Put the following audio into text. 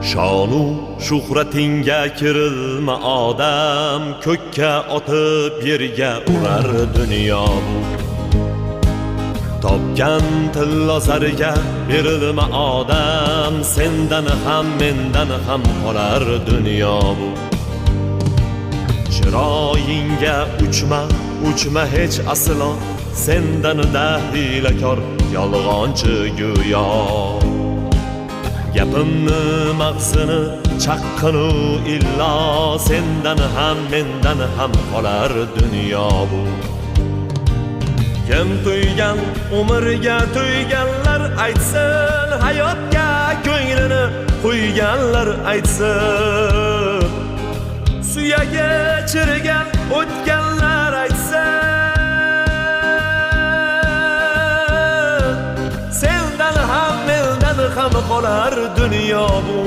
Shonu shuhratingga kirilma odam, ko'kka otib yerga urar dunyo bu. Topgan tillo zarga berilma odam, sendan ham mendan ham qolar dunyo bu. Chiroyingga uchma, uchma hech aslo, sendan da hiylakor yolg'onchi go'yo. Gapimni mag'zini chaqqinu illo, sendan ham mendan ham qolar dunyo bu. Kim to'ygan umrga to'yganlar aytsin, hayotga ko'nglini qo'yganlar aytsin. Suyagi chirigan o'tganlar aytsin. Sendan ham mendan ham qolar dunyo bu.